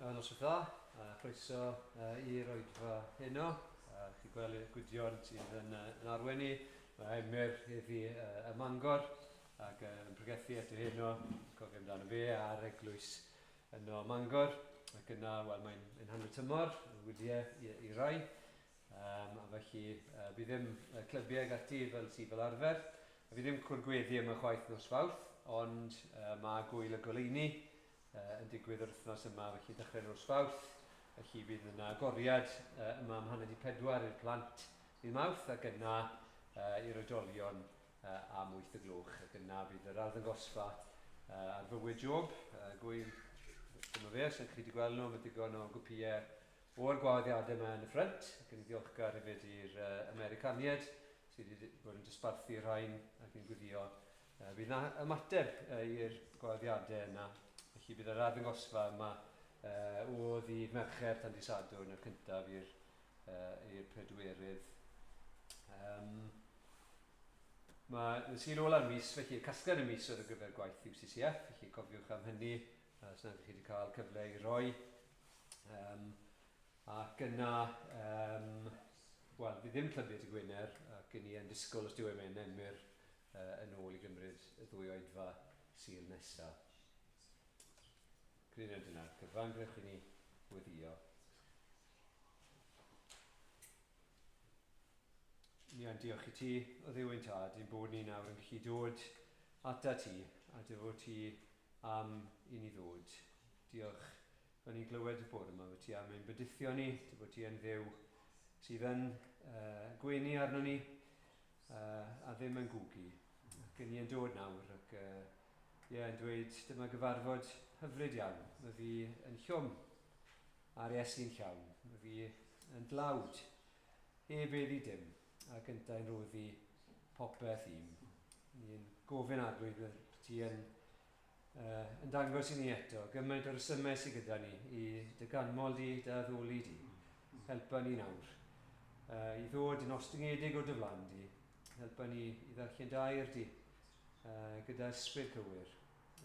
Noswaith dda, a chroeso i'r oedfa heno. Chi'n gweld y Gwydion sydd yn, yn arwain ni. Mae Emyr heddi ym Mangor ac yn pregethu eto heno. Cofio amdano fe a'r eglwys yno ym Mangor. Ac yna, wel, mae'n mae hanner tymor, yn wyliau i, i rai. Um, a felly, bydd ddim clybiau ag ati fel sydd fel arfer. A fydd ddim cwrdd gweddi yma chwaith nos Fawrth, ond mae gwyl y goleuni yn digwydd yr wythnos yma, felly dechrau nos Fawrth. Felly bydd yna agoriad yma am 3:30 i'r plant ddydd Mawrth ac yna i'r oedolion am 8 y gloch. Ac yna bydd yr arddangosfa ar fywyd Job, gwyl dyma fe, os ydych chi wedi gweld nhw, mae digon o gopïau o'r gwahoddiadau yma yn y ffrynt. Ac yn ddiolchgar hefyd i'r Americaniaid sydd wedi bod yn dosbarthu rhain ac yn gwyddio. Bydd yna ymateb i'r gwahoddiadau yna, felly bydd yr arddangosfa yma o ddydd Mercher tan dydd Sadwrn, y cyntaf i'r i'r pedwerydd. Um, mae y Sul ola'r mis, felly y casgliad y mis oedd ar gyfer gwaith UCCF, felly cofiwch am hynny, os nad ydych chi wedi cael cyfle i roi. Um, ac yna, um, wel, fi ddim clybiau dy Gwener, ac yn ni yn disgwyl os dyw e'n mynd Emyr uh, yn ôl i gymryd y ddwy oedfa Sul nesaf. Credu dyna'r cyfan, gwnewch i ni weddio. Ni yn diolch i ti, o Dduw ein Tad, ein bod ni nawr yn gallu dod ata ti, a dy fod ti am i ni ddod. Diolch fel ni'n clywed y bore yma, fod ti am ein bendithio ni, dy fod ti yn Dduw sydd yn uh, gwenu arno ni uh, a ddim yn gwgu. Ac ni yn dod nawr ac uh, yeah, yn dweud dyma gyfarfod hyfryd iawn. Mae fi yn llwm a'r Iesu'n llawn. Mae fi yn dlawd, heb eddi dim, ac yntau'n rhoddi popeth i'm. Ni'n gofyn Arglwydd ti yn, uh, yn dangos i ni eto gymaint o'r resymau sydd gyda ni i dy ganmol di, dy addoli di. Helpa ni nawr uh, i ddod yn ostyngedig o dy flan di. Helpa ni i ddarllen dy air di uh, gyda ysbryd cywir.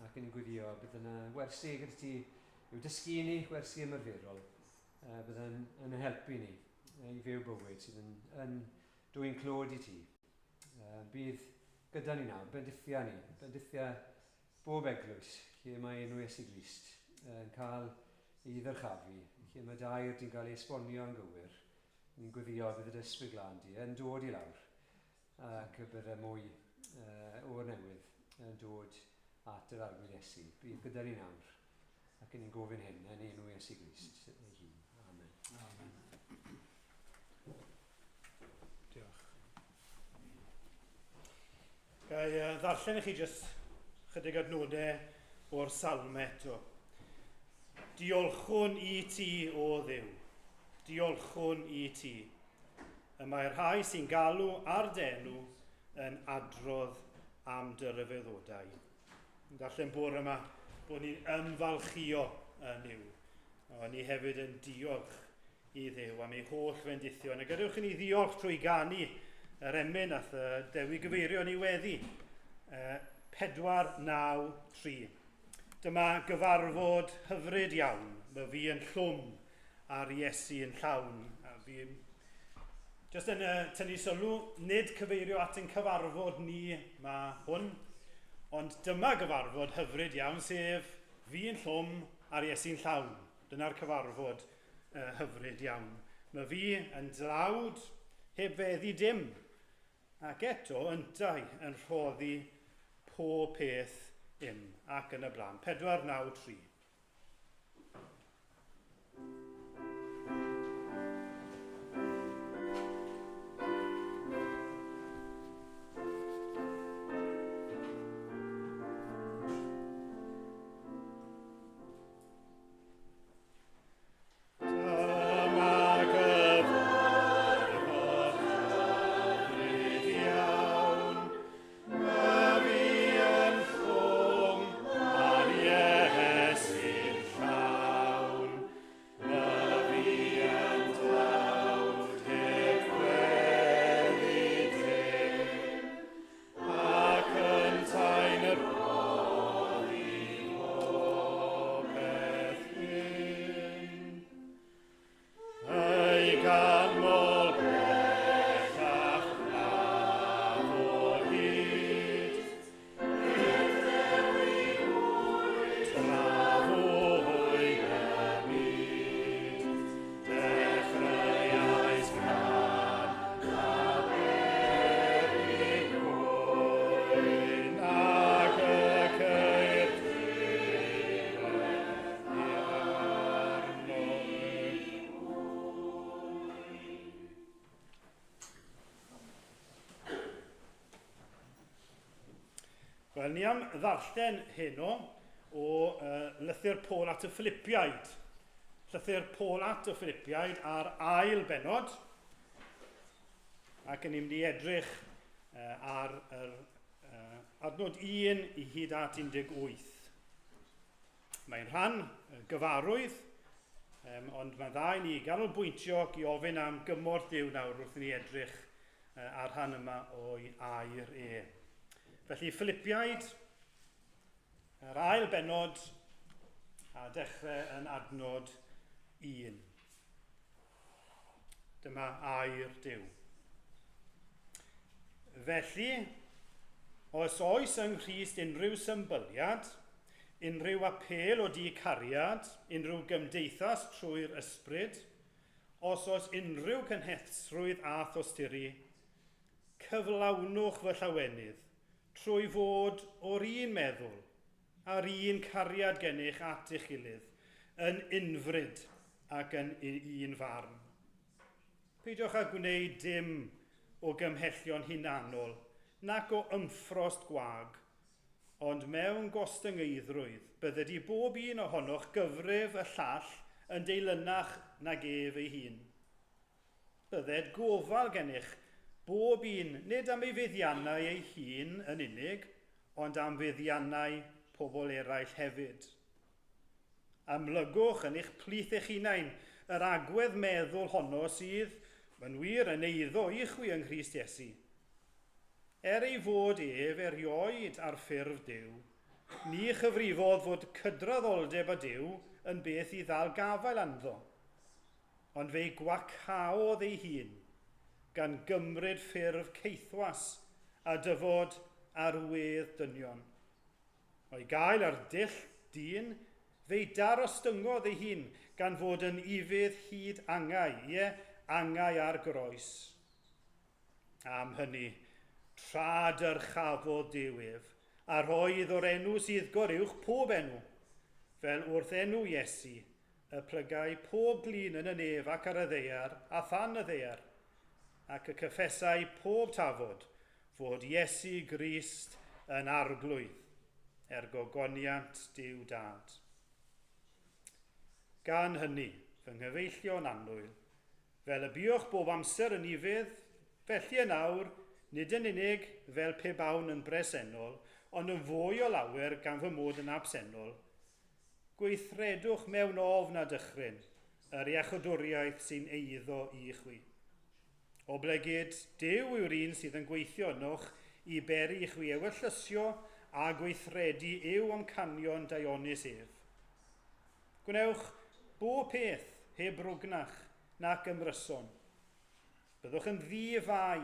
Ac yn gwyddio bydd yna wersi gyda ti i'w dysgu i ni, wersi ymarferol, uh, bydd yn, yn helpu ni i fyw bywyd sydd yn, yn dwy'n clod i ti. Uh, bydd gyda ni nawr, bendithia ni, bendithia bob eglwys lle mae enw Iesu Grist yn cael ei ddyrchafu, lle mae dy air di'n cael ei esbonio yn gywir. Ni'n gweddio bydd y Ysbryd Glân di yn dod i lawr ac y bydde mwy uh, o'r newydd yn dod at yr Arglwydd Iesu. Bydd gyda ni nawr ac yn ni'n gofyn hyn yn enw Iesu Grist ei hun. Amen. Amen. Diolch. Ga i ddarllen i chi jyst chydig adnodau o'r salmau eto. Diolchwn i ti, o Dduw. Diolchwn i ti. Y mae'r rhai sy'n galw ar dy enw yn adrodd am dy ryfeddodau. Yn darllen bore yma bod ni'n ymfalchïo yn Nuw. O, ni hefyd yn diolch i Dduw am ei holl fendithion. A gadewch i ni ddiolch trwy ganu yr emyn ath Dewi gyfeirio ni weddi. 4, 9, 3. Dyma gyfarfod hyfryd iawn. Mae fi yn llwm a'r Iesu yn llawn. A fi jyst yn uh, tynnu sylw, nid cyfeirio at ein cyfarfod ni mae hwn, ond dyma gyfarfod hyfryd iawn, sef fi yn llwm a'r Iesu'n llawn. Dyna'r cyfarfod uh, hyfryd iawn. Mae fi yn dlawd heb feddu dim, ac eto yntau yn rhoddi pob peth im, ac yn y blaen. 493. Dyma gyfarfod hyfryd iawn, Myfi yn llwm ar Iesu'n Wel, ni am ddarllen heno o lythyr Paul at y Philippiaid. Llythyr Paul at y Philippiaid a'r ail bennod. Ac yn ni'n mynd i edrych ar yr adnod 1 i hyd at 18. Mae'n rhan gyfarwydd, ond mae'n dda i ni ganolbwyntio ac i ofyn am gymorth Duw nawr wrth i ni edrych ar rhan yma o'i air e. Felly, Philippiaid, yr ail bennod, a dechrau yn adnod 1. Dyma air Duw. Felly, os oes yng Nghrist unrhyw symbyliad, unrhyw apêl o du cariad, unrhyw gymdeithas trwy'r ysbryd, os oes unrhyw cynhesrwydd a thosturi, cyflawnwch fy llawenydd trwy fod o'r un meddwl a'r un cariad gennych at eich gilydd, yn unfryd ac yn un farn. Peidiwch â gwneud dim o gymhellion hunanol nac o ymffrost gwag, ond mewn gostyngeiddrwydd bydded i bob un ohonoch gyfrif y llall yn deilynach nag ef ei hun. Bydded gofal gennych bob un nid am ei fuddiannau ei hun yn unig, ond am fuddiannau pobl eraill hefyd. Amlygwch yn eich plith eich hunain yr agwedd meddwl honno sydd, yn wir, yn eiddo i chwi yng Nghrist Iesu. Er ei fod ef erioed ar ffurf Duw, ni chyfrifodd fod cydraddoldeb â Duw yn beth i ddal gafael anddo, ond fe'i gwacaodd ei hun, gan gymryd ffurf caethwas a dyfod ar wedd dynion. O'i gael ar dull dyn, fe'i darostyngodd ei hun, gan fod yn ufudd hyd angau, ie, angau ar groes. Am hynny, tra dyrchafodd Duw ef, a rhoedd o'r enw sydd goruwch pob enw, fel wrth enw Iesu, y plygai pob glin yn y nef ac ar y ddaear a than y ddaear, ac y cyffesai pob tafod fod Iesu Grist yn Arglwydd, er gogoniant Duw Dad. Gan hynny, fy nghyfeillion annwyl, fel y buoch bob amser yn ufudd, felly yn awr, nid yn unig fel pe bawn yn bresennol, ond yn fwy o lawer gan fy mod yn absennol, Gweithredwch mewn ofn a dychryn yr iachawdwriaeth sy'n eiddo i chwi. Oblegid, Duw yw'r un sydd yn gweithio ynoch i beri i chwi ewyllysio a gweithredu i'w amcanion daionus ef. Gwnewch bob peth heb rwgnach nac ymryson. Byddwch yn ddi-fai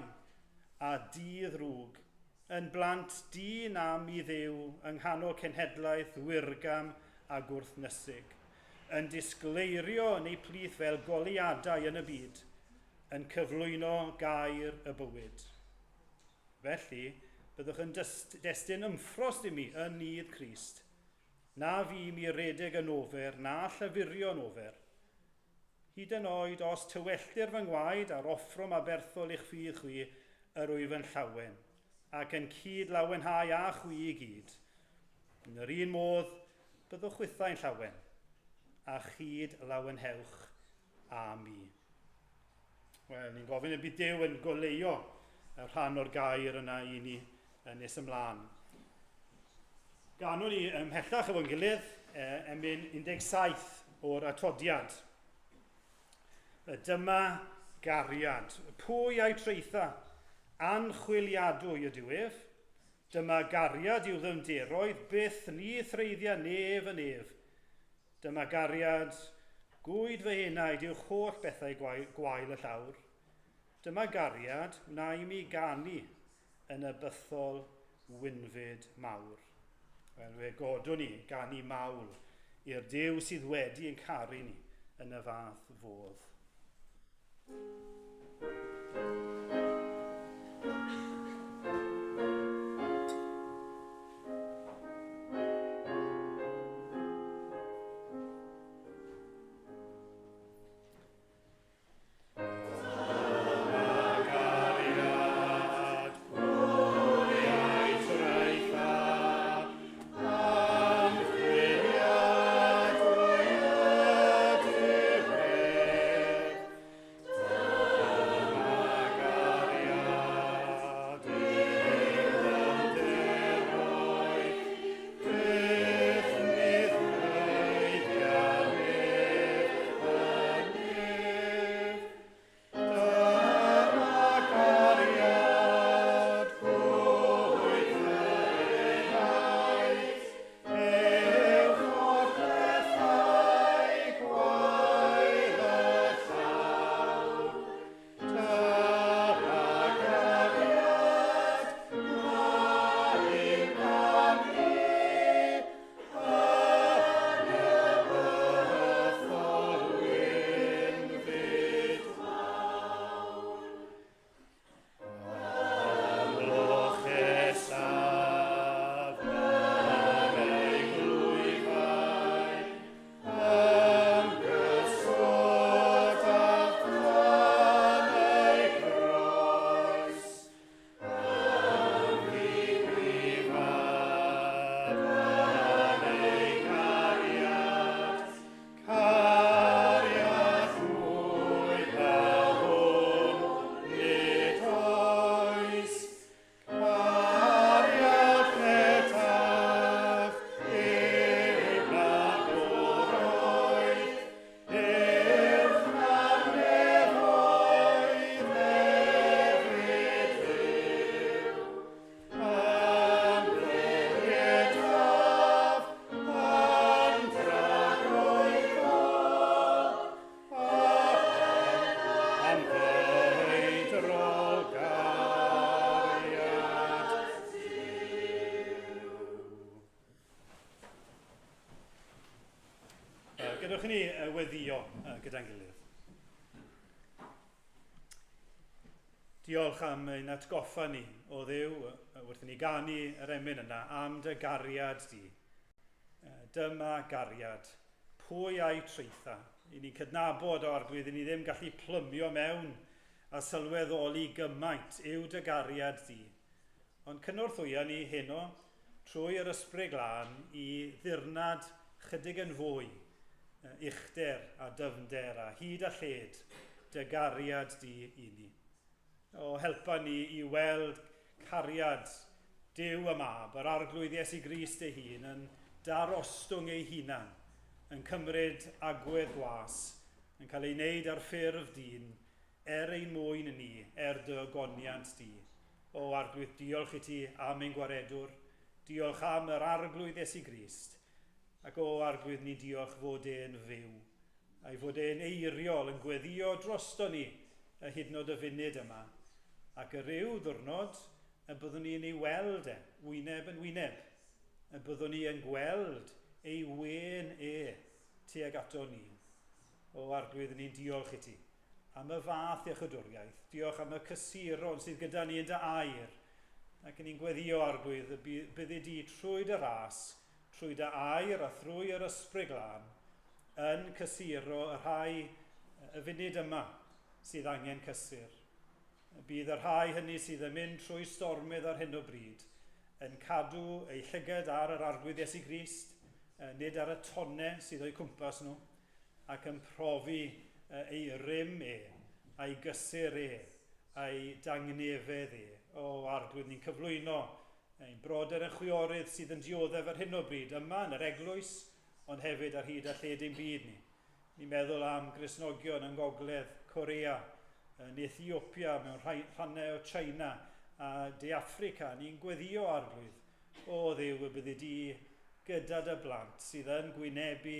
a di-ddrwg, yn blant di-nam i Dduw yng nghanol cenhedlaeth wirgam a gwrthnysig, yn disgleirio yn eu plith fel goleuadau yn y byd, yn cyflwyno gair y bywyd. Felly, byddwch yn destun ymffrost i mi yn nydd Crist, na fi mi redeg yn ofer, na llafurio'n ofer. Hyd yn oed os tywelltir fy ngwaed a'r offrwm aberthol i'ch ffydd chwi, yr wyf yn llawen, ac yn cyd-lawenhau â chwi i gyd. Yn yr un modd, byddwch chwithau'n llawen, a chyd-lawenhewch â mi. Wel, ni'n gofyn y bydd Duw yn goleuo y rhan o'r gair yna i ni yn nes ymlaen. Ganwn ni ymhellach efo'n gilydd, emyn 17 o'r atodiad. Dyma gariad. Pwy a'i traetha? Anchwiliadwy ydyw ef. Dyma gariad i'w ddyfnderoedd, byth ni threiddia nef yn ef. Dyma gariad, gwyd fy enaid yw'ch holl bethau gwael y llawr. Dyma gariad, wna i mi ganu yn y bythol wynfyd mawr. Wel, fe godwn ni ganu mawl i'r Duw sydd wedi yn caru ni yn y fath fodd. weddio gyda'n gilydd. Diolch am ein atgoffa ni o Dduw wrth i ni ganu yr emyn yna am dy gariad di. Dyma gariad. Pwy a'i traetha? I ni'n cydnabod o Arglwydd i ni ddim gallu plymio mewn a sylweddoli gymaint yw dy gariad di. Ond cynorthwya ni heno trwy yr Ysbryd Glân i ddirnad chydig yn fwy uchder a dyfnder a hyd a lled dy gariad di i ni. O, helpa ni i weld cariad Duw y Mab, yr Arglwydd Iesu Grist ei hun, yn darostwng ei hunan, yn cymryd agwedd gwas, yn cael ei wneud ar ffurf dyn, er ein mwyn ni, er dy ogoniant di. O Arglwydd, diolch i ti am ein gwaredwr, diolch am yr Arglwydd Iesu Grist, ac o Arglwydd ni'n diolch fod e'n fyw, a'i fod e'n eiriol yn gweddio drosto ni y hyd yn oed y funud yma, ac y rhyw ddwrnod y byddwn ni yn ei weld e, wyneb yn wyneb, y byddwn ni yn gweld ei wên e tuag ato ni. O Arglwydd, ni'n diolch i ti am y fath iechydwriaeth. Diolch am y cysuron sydd gyda ni yn dy air. Ac ni'n gweddio, Arglwydd, y byddi di trwy dy ras, trwy dy air a thrwy yr Ysbryd Glân, yn cysuro y rhai y funud yma sydd angen cysur. Bydd y rhai hynny sydd yn mynd trwy stormydd ar hyn o bryd yn cadw eu llygad ar yr Arglwydd Iesu Grist, nid ar y tonnau sydd o'u cwmpas nhw, ac yn profi ei rym e, a'i gysur e, a'i dangnefedd e. O, Arglwydd, ni'n cyflwyno ein brodyr yn chwiorydd sydd yn dioddef ar hyn o bryd yma yn yr eglwys, ond hefyd ar hyd a lled ein byd ni. Ni'n meddwl am Gristnogion yng Ngogledd Korea, yn Ethiopia, mewn rhannau o China a De Affrica. Ni'n gweddio, Arglwydd, o Dduw, y byddi di gyda dy blant sydd yn gwynebu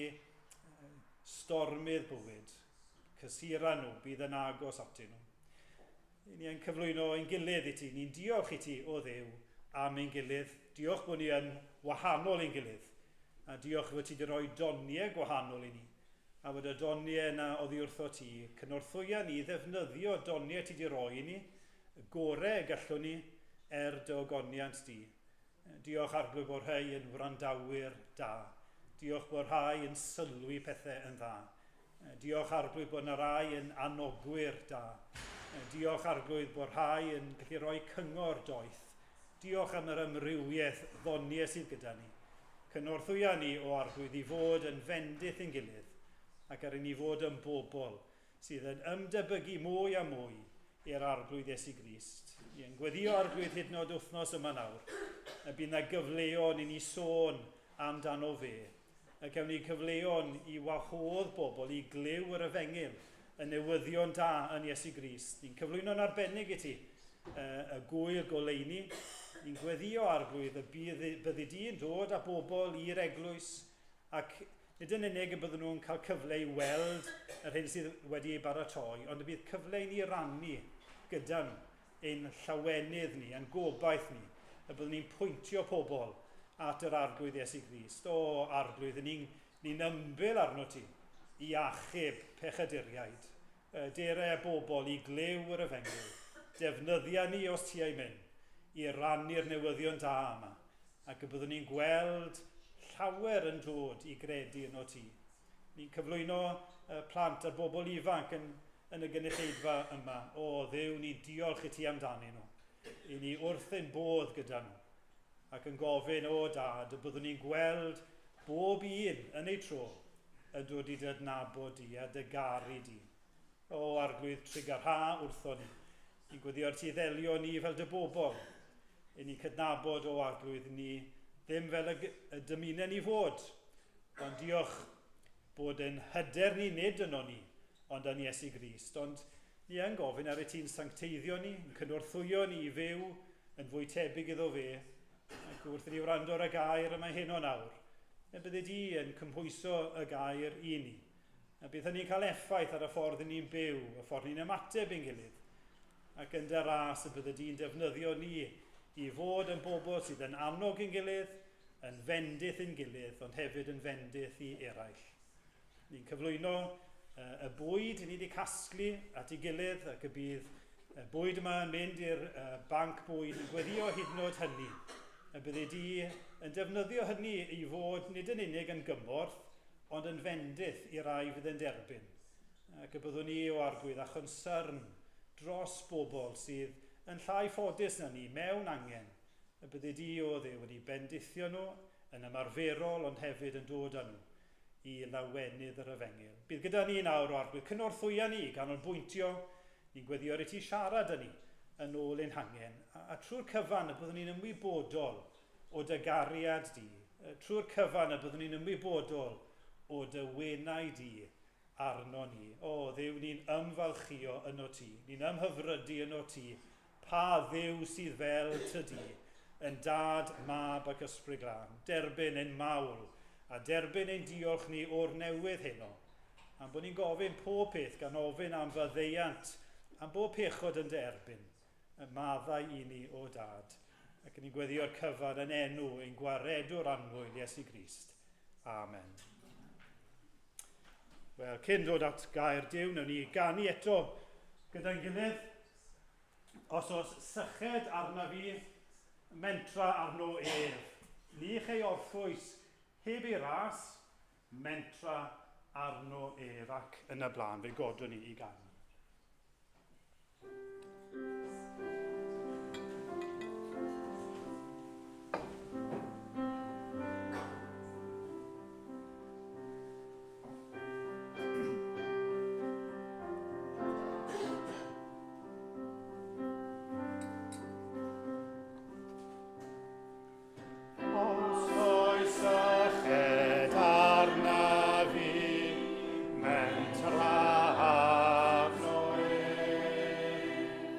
stormydd bywyd. Cysura nhw, bydd yn agos atyn nhw. Ni yn cyflwyno ein gilydd i ti. Ni'n diolch i ti, o Dduw, am ein gilydd. Diolch bod ni yn wahanol ein gilydd. A diolch fod ti wedi rhoi doniau gwahanol i ni. A fod y doniau yna oddi wrtho ti. Cynorthwya ni ddefnyddio doniau ti wedi rhoi i ni. Y gorau y gallwn ni er dy ogoniant di. Diolch Arglwydd bod rhai yn wrandawyr da. Diolch bod rhai yn sylwi pethau yn dda. Diolch Arglwydd bod yna rai yn anogwyr da. Diolch Arglwydd bod rhai yn gallu rhoi cyngor doeth. Diolch am yr amrywiaeth ddoniau sydd gyda ni. Cynorthwya ni o Arglwydd i fod yn fendith yn gilydd ac ar i ni fod yn bobl sydd yn ymdebygu mwy a mwy i'r Arglwydd Iesu Grist. Ni yn gweddio Arglwydd hyd yn oed wythnos yma nawr, y bydd yna gyfleon i ni sôn amdano fe. Y cawn ni cyfleon i wahodd bobl i glyw yr efengyl, y newyddion da yn Iesu Grist. Ni'n cyflwyno'n arbennig i ti y gŵyl goleuni. Ni'n gweddio Arglwydd y bydd, byddi di'n dod â bobl i'r eglwys ac nid yn unig y byddwn nhw'n cael cyfle i weld yr hyn sydd wedi ei baratoi, ond y bydd cyfle i ni rannu gyda nhw ein llawenydd ni, ein gobaith ni, y byddwn ni'n pwyntio pobl at yr Arglwydd Iesu Grist. O, Arglwydd, ni'n ni ymbil arno ti i achub pechaduriaid. Dere y bobl i glyw yr efengyl. Defnyddia ni os ti ei mynd i rannu'r newyddion da yma, ac y byddwn ni'n gweld llawer yn dod i gredu yno ti. Ni'n cyflwyno plant a'r bobl ifanc yn yn y gynulleidfa yma. O, Dduw, ni'n diolch i ti amdanyn nhw. I ni wrth ein bodd gyda nhw. Ac yn gofyn, o Dad, y byddwn ni'n gweld bob un yn ei tro yn dod i dy adnabod di a dy garu di. O, Arglwydd, trugarha wrtho ni. Ni'n gweddio ar ti ddelio ni fel dy bobl. I ni'n cydnabod, o Arglwydd, ni ddim fel y, y dymunen ni fod, ond diolch bod ein hyder ni nid yno ni, ond yn Iesu Grist. Ond ni yn gofyn ar y ti'n sancteiddio ni, yn cynorthwyo ni i fyw yn fwy tebyg iddo fe, ac wrth i ni wrando ar y gair yma heno nawr, y bydde di yn cymhwyso y gair i ni. A bydd hynny'n cael effaith ar y ffordd i ni'n byw, y ffordd ni'n ymateb i'n gilydd. Ac yn dy ras y bydde di'n defnyddio ni i fod yn bobl sydd yn annog ein gilydd, yn fendith i'n gilydd, ond hefyd yn fendith i eraill. Ni'n cyflwyno y bwyd ni wedi casglu at ei gilydd ac y bydd y bwyd yma yn mynd i'r banc bwyd yn gweddio hyd yn oed hynny. Y byddi di yn defnyddio hynny i fod nid yn unig yn gymorth, ond yn fendith i rai fydd yn derbyn. Ac y byddwn ni o arglwydd â chonsyrn dros bobl sydd yn llai ffodus na ni mewn angen, y byddi di o Dduw wedi bendithio nhw yn ymarferol ond hefyd yn dod â nhw i lawenydd yr efengyl. Bydd gyda ni nawr o arglwydd cynorthwya ni i ganolbwyntio, ni'n gweddio ar i ti siarad â ni yn ôl ein hangen, a, a trwy'r cyfan y byddwn ni'n ymwybodol o dy gariad di, trwy'r cyfan y byddwn ni'n ymwybodol o dy wenau di arno ni. O, Dduw, ni'n ymfalchïo yno ti, ni'n ymhyfrydu yno ti, pa Dduw sydd fel ty di, yn dad, mab ac ysbryd glân. Derbyn ein mawl a derbyn ein diolch ni o'r newydd heno. Am bod ni'n gofyn pob peth gan ofyn am faddeuant, am bob pechod yn dy erbyn. Y maddau i ni, o dad. Ac ni'n gweddio'r cyfan yn enw ein gwaredwr annwyl Iesu Grist. Amen. Wel, cyn dod at gair Duw, wnawn ni ganu eto gyda'n gilydd. Os oes syched arna fi, mentra arno ef. Ni chei orffwys heb ei ras, mentra arno ef ac yn y blaen. Fe godwn ni i ganu. Os oes syched arna fi, mentra arno ef.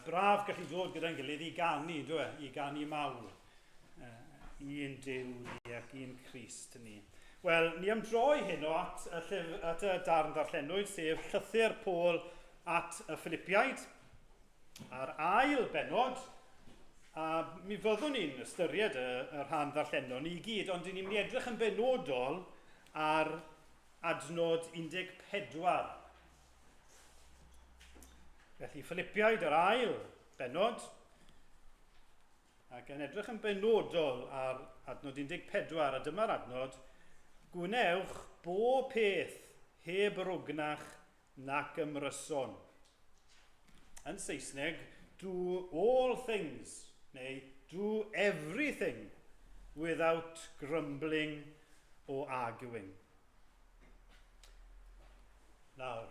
braf gallu dod gyda'n gilydd i ganu, dwi e? I ganu mawl. Un Duw ni ac un Crist ni. Wel, ni am droi heno at y, llyf, at y darn ddarllenwyd, sef llythyr Paul at y Philippiaid, a'r ail benod, a mi fyddwn ni'n ystyried y, y rhan ddarllenon ni i gyd, ond ni'n mynd i edrych yn benodol ar adnod 14. Felly, Philippiaid yr ail benod, ac yn edrych yn benodol ar adnod 14, a dyma'r adnod, gwnewch bob peth heb rwgnach nac ymryson. Yn Saesneg, do all things, neu do everything without grumbling or arguing. Nawr,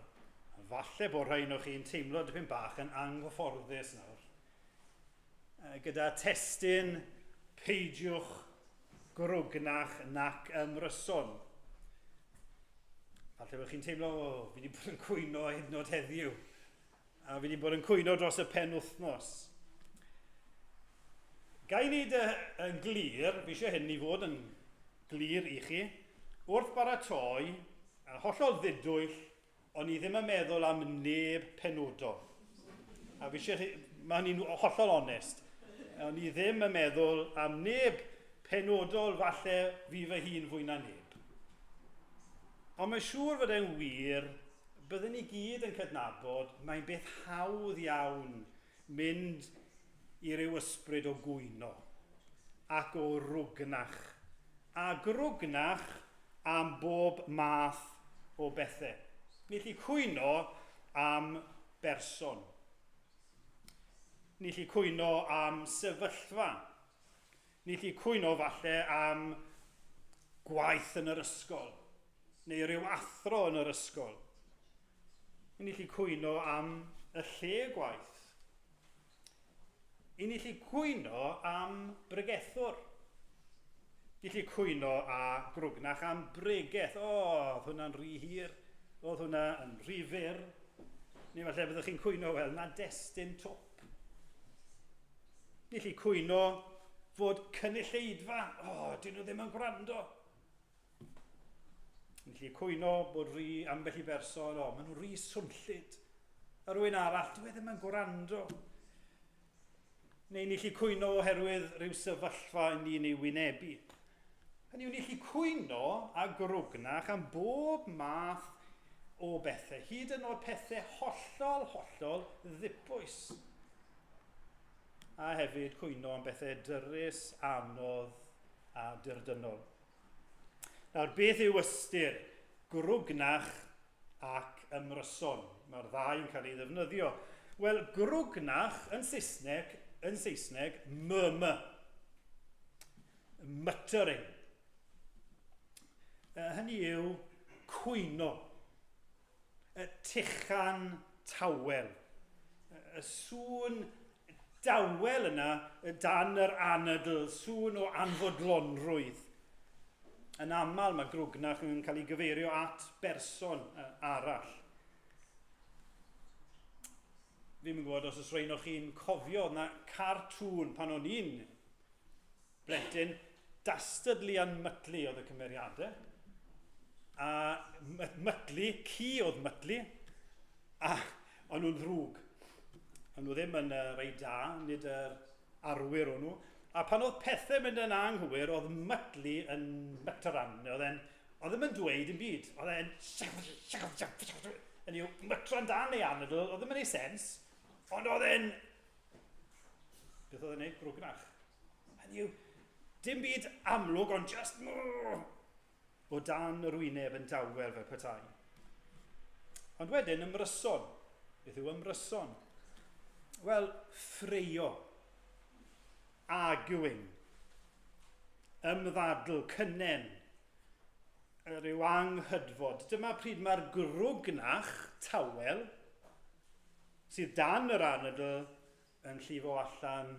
falle bod rhai o chi'n teimlo dipyn bach yn anghyfforddus nawr. Gyda testun peidiwch grwgnach nac ymryson. Falle bod chi'n teimlo, o, fi wedi bod yn cwyno hyd yn oed heddiw. A fi wedi bod yn cwyno dros y pen wythnos. Ga i wneud yn glir, fi eisiau hyn i fod yn glir i chi, wrth baratoi, a hollol ddidwyll, o'n i ddim yn meddwl am neb penodol. A fi eisiau, mae hynny'n hollol onest. O'n i ddim yn meddwl am neb penodol, falle fi fy hun fwy na neb. Ond mae'n siŵr fod e'n wir, byddwn ni gyd yn cydnabod, mae'n beth hawdd iawn mynd i ryw ysbryd o gwyno ac o rwgnach. A grwgnach am bob math o bethau. Ni allu cwyno am berson. Ni allu cwyno am sefyllfa. Ni allu cwyno falle am gwaith yn yr ysgol, neu rhyw athro yn yr ysgol. Ni allu cwyno am y lle gwaith. I ni allu cwyno am bregethwr. Ni allu cwyno a grwgnach am bregeth. O, oedd hwnna'n rhy hir. Oedd hwnna yn rhy fyr. Neu falle byddwch chi'n cwyno, wel, na destun twp. Ni allu cwyno fod cynulleidfa. O, dyn nhw ddim yn gwrando. Ni'n gallu cwyno bod rhy ambell i berson, o, maen nhw'n rhy swnllyd. A rhywun arall, dwi e ddim yn gwrando. Neu ni'n gallu cwyno oherwydd rhyw sefyllfa yn ni'n ei wynebu. Hynny yw, ni'n gallu cwyno a grwgnach am bob math o bethau, hyd yn oed pethau hollol, hollol ddibwys. A hefyd cwyno am bethau dyrus, anodd a dirdynnol. Nawr, beth yw ystyr grwgnach ac ymryson? Mae'r ddau yn cael ei ddefnyddio. Wel, grwgnach yn Saesneg, yn Saesneg, murmur. Muttering. Hynny yw cwyno. Y tuchan tawel. Y sŵn dawel yna dan yr anadl, sŵn o anfodlonrwydd. Yn aml mae grwgnach yn cael ei gyfeirio at berson arall. Fi'n yn gwybod os oes rhain o chi'n cofio, na cartŵn pan o'n i'n blentyn, Dastardly and Muttley oedd y cymeriadau. A Muttley, ci oedd Muttley, a o'n nhw'n ddrwg. O'n nhw ddim yn rei da, nid yr arwyr o'n nhw. A pan oedd pethau mynd yn anghywir, oedd Muttley yn mytran. Oedd e'n, oedd ddim yn dweud yn byd. Oedd e'n yn i'w mytran dan ei anadl, oedd ddim yn ei sens, ond oedd e'n... Beth oedd e'n neud? Grwgnach. Hynny yw, dim byd amlwg, ond just o dan yr wyneb yn dawel fel petai. Ond wedyn, ymryson. Beth yw ymryson? Wel, ffreio. Arguing. Ymddadl, cynnen. Rhyw anghydfod. Dyma pryd mae'r grwgnach tawel sydd dan yr anadl yn llifo allan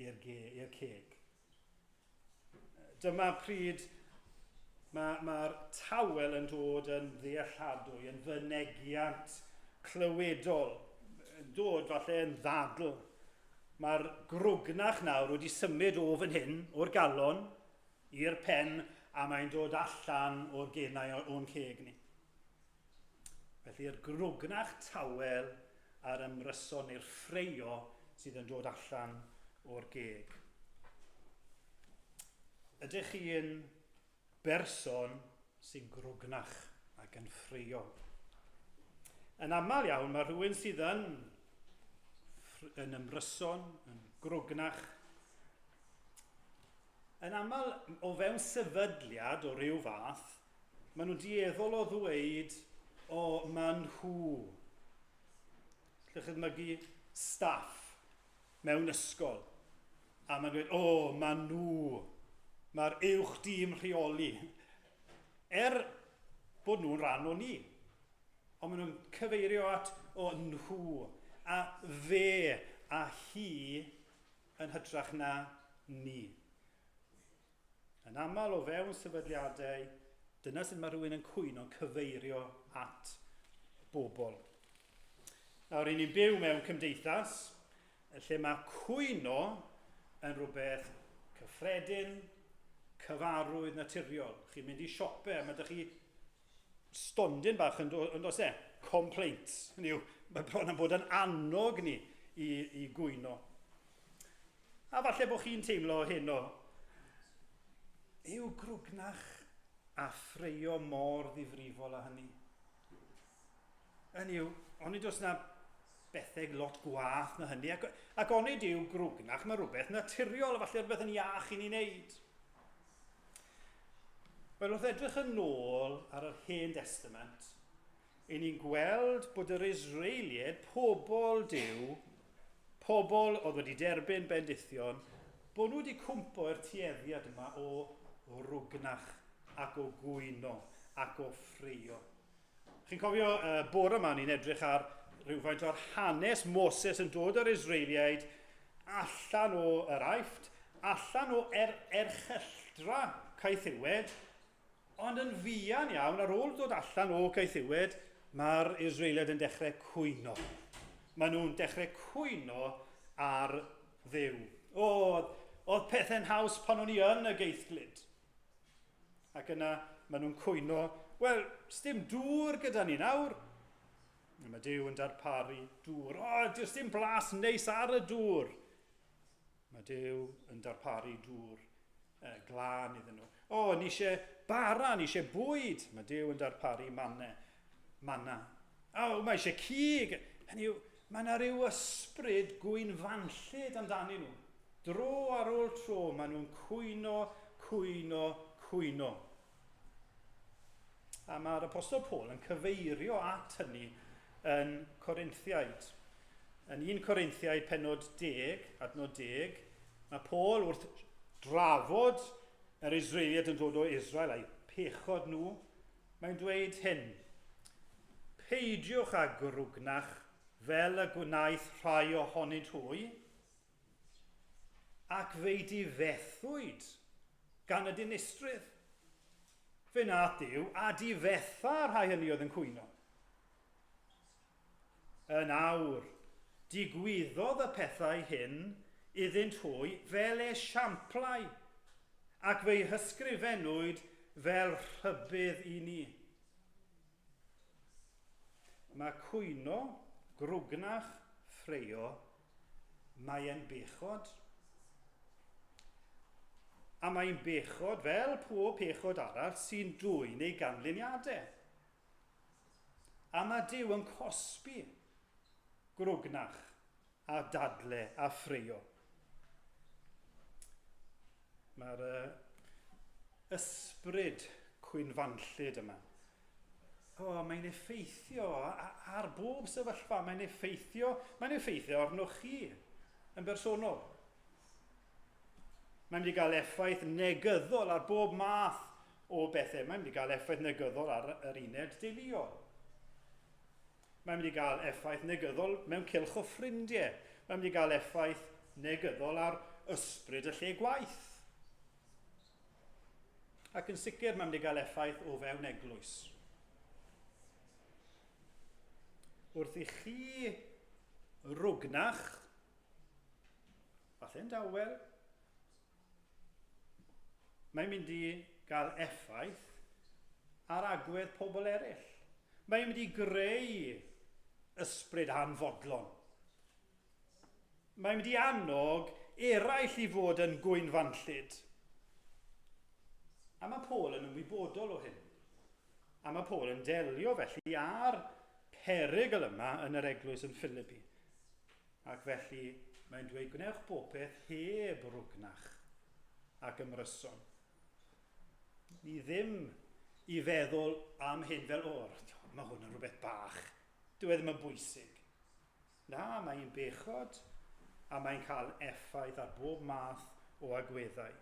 i'r ceg. Dyma pryd mae'r mae tawel yn dod yn ddealladwy, yn fynegiant clywedol. Yn dod falle yn ddadl. Mae'r grwgnach nawr wedi symud o fan hyn, o'r galon, i'r pen, a mae'n dod allan o'r genau o'n ceg ni. Felly'r grwgnach tawel a'r ymryson neu'r ffreio sydd yn dod allan o'r geg. Ydych chi'n berson sy'n grwgnach ac yn ffreio? Yn aml iawn mae rhywun sydd yn, yn ymryson, yn grwgnach, yn aml o fewn sefydliad o ryw fath, maen nhw'n dueddol o ddweud, o, maen nhw. Llwch chi ddmygu staff mewn ysgol, a maen nhw'n dweud, o, maen nhw, mae'r uwch dîm rheoli. Er bod nhw'n rhan o ni. Ond maen nhw'n cyfeirio at o nhw, a fe, a hi, yn hytrach na ni. Yn aml o fewn sefydliadau, dyna sut mae rhywun yn cwyno, cyfeirio at bobl. Nawr, i ni'n byw mewn cymdeithas lle mae cwyno yn rhywbeth cyffredin, cyfarwydd naturiol. Chi'n mynd i siopau, mae ydych chi stondin bach yn, do, yn does e? Complaints. Hynny yw, mae bron yn bod yn annog ni i, i gwyno. A falle bod chi'n teimlo heno, yw grwgnach a ffreio mor ddifrifol â hynny? Hynny yw, onid oes na bethau lot gwath na hynny, ac, ac onid yw grwgnach, mae rhywbeth naturiol, falle rhywbeth yn iach i ni wneud. Wel, wrth edrych yn ôl ar yr Hen Testament, i ni'n gweld bod yr Israeliaid, pobl Duw, pobl oedd wedi derbyn bendithion, bod nhw wedi cwmpo i'r tueddiad yma o rwgnach ac o gwyno ac o ffreio. Chi'n cofio uh, bore yma ni'n edrych ar rhywfaint o'r hanes Moses yn dod o'r Israeliaid allan o yr Aifft, allan o er, erchylltra caethiwed, Ond yn fuan iawn, ar ôl dod allan o gaethiwed, mae'r Israeliaid yn dechrau cwyno. Maen nhw'n dechrau cwyno ar Dduw. O, oedd pethau'n haws pan o'n i yn y geithglyd. Ac yna maen nhw'n cwyno, wel, sdim dŵr gyda ni nawr. Mae Duw yn darparu dŵr. O, does dim blas neis ar y dŵr. Mae Duw yn darparu dŵr uh, glân iddyn nhw. O, ni eisiau bara, ni eisiau bwyd. Mae Duw yn darparu manne, manna. O, mae eisiau cig. Hynny yw, mae yna rhyw ysbryd gwynfanllyd amdanyn nhw. Dro ar ôl tro, maen nhw'n cwyno, cwyno, cwyno. A mae'r Apostol Paul yn cyfeirio at hynny yn Corinthiaid. Yn 1 Corinthiaid penod 10, adnod 10, mae Paul wrth drafod yr Israeliaid yn dod o Israel a'i pechod nhw, mae'n dweud hyn: Peidiwch â grwgnach fel y gwnaeth rhai ohonynt hwy, ac fe'i difethwyd gan y dinistrydd. Fe wnaeth Duw a difetha'r rhai hynny oedd yn cwyno. Yn awr, digwyddodd y pethau hyn iddynt hwy fel esiamplau, ac fe'i hysgrifennwyd fel rhybudd i ni. Mae cwyno, grwgnach, ffreio, mae e'n bechod. A mae'n bechod fel pob pechod arall sy'n dwyn ei ganlyniadau. A mae Duw yn cosbi grwgnach a dadle a ffreio. Mae'r uh, ysbryd cwynfanllyd yma. O, mae'n effeithio ar bob sefyllfa, mae'n effeithio, mae'n effeithio arnoch chi yn bersonol. Mae'n mynd i gael effaith negyddol ar bob math o bethau. Mae'n mynd i gael effaith negyddol ar yr uned deuluol. Mae'n mynd i gael effaith negyddol mewn cylch o ffrindiau. Mae'n mynd i gael effaith negyddol ar ysbryd y lle gwaith. Ac yn sicr mae'n mynd i gael effaith o fewn eglwys. Wrth i chi rwgnach, falle'n dawel, mae'n mynd i gael effaith ar agwedd pobl eraill. Mae'n mynd i greu ysbryd anfodlon. Mae'n mynd i annog eraill i fod yn gwynfanllyd. A mae Paul yn ymwybodol o hyn. A mae Paul yn delio felly â'r perygl yma yn yr eglwys yn Philippi. Ac felly mae'n dweud gwnewch bopeth heb rwgnach ac ymryson. Ni ddim i feddwl am hyn fel, o, mae hwn yn rhywbeth bach. Dyw e ddim yn bwysig. Na, mae'n bechod a mae'n cael effaith ar bob math o agweddau.